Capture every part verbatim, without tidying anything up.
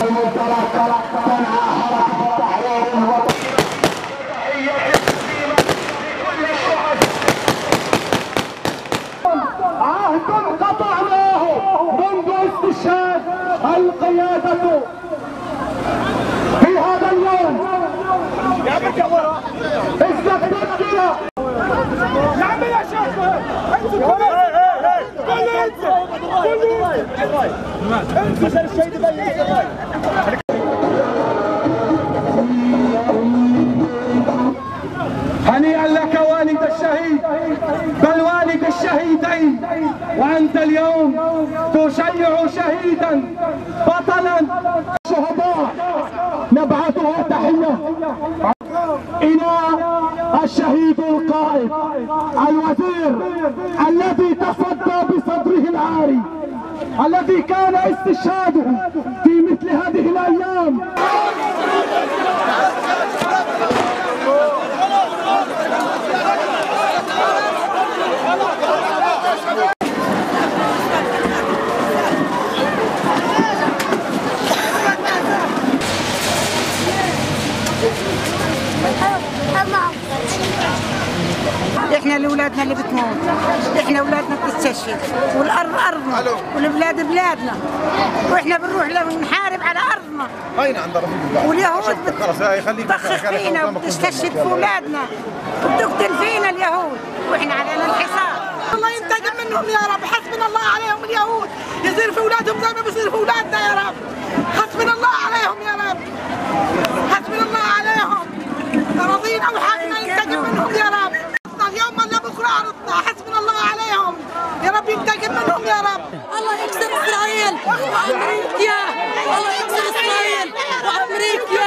المنطلق تنعى حركة التحرير الوطني. عهد قطعناه منذ استشهاد القيادة في هذا اليوم. إذا تذكر يا عمي يا شيخ، انتوا كلهم، كلهم انتوا، كلهم انتوا. انتوا شر الشهيد بيومي. هنيئا لك والد الشهيد، بل والد الشهيدين، وأنت اليوم تشيع شهيدا بطلا. شهداء نبعثها تحية إلى الشهيد القائد الوزير الذي تصدى بصدره العاري، الذي كان استشهاده في مثل هذه الأيام. احنا لولادنا اللي بتموت، احنا اولادنا بتستشهد، والارض ارضنا، والبلاد بلادنا، واحنا بنروح ل-، نحارب على ارضنا. هاينا عند رسول الله. واليهود بت-، خلاص، هاي خليك، بتطخخ خليك فينا وبتستشهد في اولادنا وبتقتل فينا اليهود، واحنا علينا الحصار. الله ينتقم منهم يا رب، حسبنا الله عليهم اليهود، يصير في اولادهم زي ما بيصير في اولادنا يا رب. حسبنا الله عليهم يا رب. حسبنا الله عليهم. رضينا وحقنا ينتقم منهم يا رب. اليوم ولا بكرة عرضنا. حسبنا الله عليهم. يا رب ينتقم منهم يا رب. الله يكسر إسرائيل وأمريكا. الله يكسر إسرائيل وأمريكا.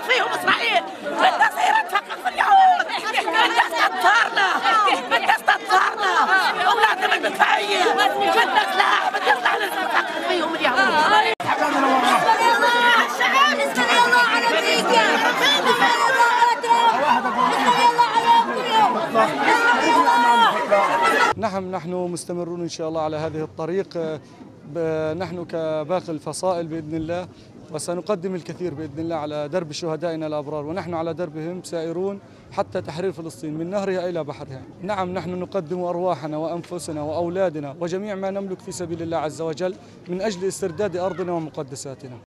فيهم إسرائيل. بدنا سيرة تحقق في اليهود. بدنا تطهرنا. بدنا تطهرنا. أولادنا من بتعيي. بدنا سلاح. بدنا سلاح. لازم نحقق فيهم اليهود. نعم، نحن مستمرون إن شاء الله على هذه الطريق. ب-، نحن كباقي الفصائل بإذن الله، وسنقدم الكثير بإذن الله على درب شهدائنا الأبرار، ونحن على دربهم سائرون حتى تحرير فلسطين من نهرها إلى بحرها. نعم، نحن نقدم أرواحنا وأنفسنا وأولادنا وجميع ما نملك في سبيل الله عز وجل من أجل استرداد أرضنا ومقدساتنا.